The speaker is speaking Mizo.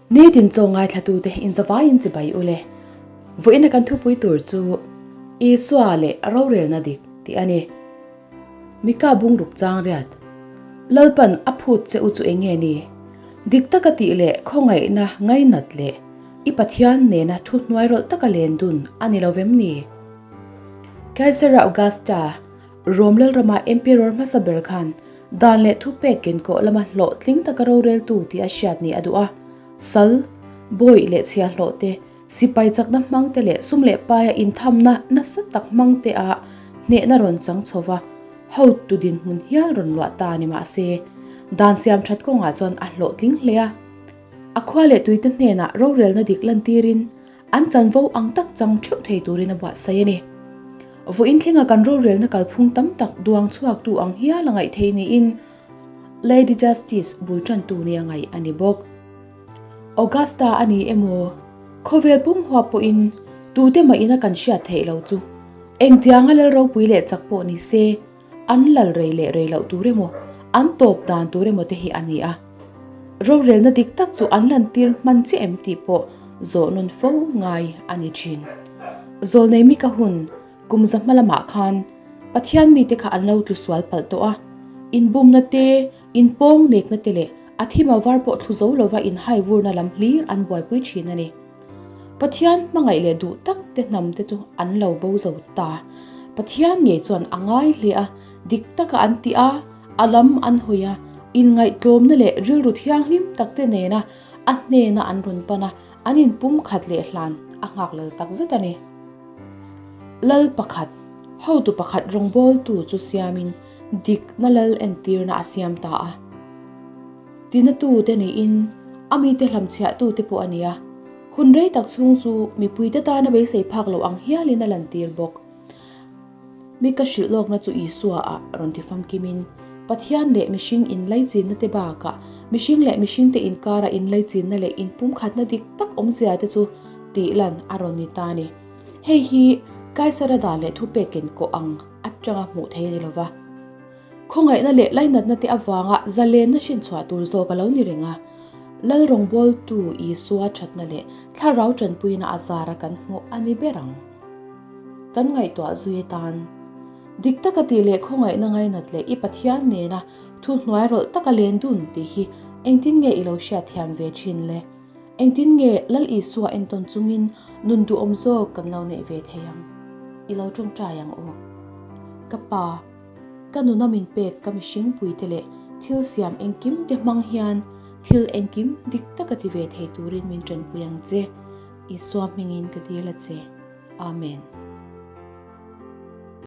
Nitin chaw ngaithlatute inzavaiin chibai ule. Vawiina kan thupui tur chu Isua leh rorelna dik tih a ni. Mika bungruk chang riat. Lalpan a phut che u chu eng nge ni? Dik taka tih leh khawngaihna ngainat leh i Pathian nena thu hnuai rawlh taka len dun a ni lo vem ni? Caesar Augusta, Rom Lalrama Emperor hmasa ber khan dan leh thupek kenkawh lama hlawhtling taka roreltu tih a hriat ni a duh a. Sal, bawih leh chhiahhlawh te, Sipai chakna hmangte leh sum leh paia inthamna nasa tak hmangte ah hnehna rawn chang chho va, hotu dinhmun hial rawn luah ta ni mah se, dan siam that kawngah chuan a hlawhtling hle a. A khua leh tuite hnenah rorelna dik lantirin an chanvo ang tak chang theuh thei turin a buatsaih a ni. Vawiin thlenga kan rorelna kalphung tam tak duang chhuaktu ang hial a ngaih thei niin Lady Justice bul tantu nia ngaih a ni bawk. Augusta a ni emaw, khawvel pum huap pawhin tute mah ina kan hriat theih lo chu engtianga lal ropui leh chak pawh ni se, an lal rei leh rei loh tur emaw, an tawp dan tur emaw te hi a ni a. Rorelna dik tak chu an lantir hman chiah em tih pawh zawh nawn fo ngai a ni thin. Zawlnei Mika hun kum za hma lamah khan Pathian mite kha an lo tlu sual palh tawh a, inbumna te, Inpawng nekna te leh a thima var pawh thlu zo lova inhai vurna lam hlir an buaipui thin a ni. Pathian hmangaih leh duh tak te hnam te chu an lo bo zo ta. Pathian ngei chuan a ngai hle a, dik taka an tih a, a lam an hawi a, inngaihtlawmna leh rilru thianghlim tak te nena a hnena an rawn pan a, an inpumkhat leh hlan a nghak lal tak zet a ni. Lal pakhat, hotu pakhat rawngbawltu chu siamin Dikna lal entirna a siam ta a. Tinatute niin a mite hlamchhiahtute pawh a ni a, hun rei tak chhung chu mipuite tana beisei phak lo ang hialin a lantir bawk. Mika hrilh lawkna chu Isua ah rawn ti famkimin, Pathian leh mihring inlaichinna te bakah mihring leh mihringte inkara inlaichinna leh inpumkhatna dik tak awmzia te chu tihlan a rawn ni ta a ni. Hei hi Kaisara dan leh thupek kenkawh ang atanga hmuh thei a ni lova. Khawngaihna leh lainatna te avanga zalenna hrinchhuah tur zawk a lo ni reng a. Lal rawngbawltu Isua thatna leh thlarau tanpuina a zara kan hmuh a ni ber ang. Kan ngaihtuah zui atan, Dik taka tih leh khawngaihna ngainat leh i Pathian nena thu hnuai rawlh taka len dun tih hi engtin nge i lo hriatthiam ve thin le? Engtin nge Lal Isua entawn chungin nun duhawm zawk kan lo neih ve thei ang? I lo tawngtai ang u. Ka Pa, ka nuna min pek ka mihring puite leh thil siam engkim te hmang hian thil engkim dik taka ti ve thei turin min tanpui ang che. Isua hmingin ka dil a che. Amen.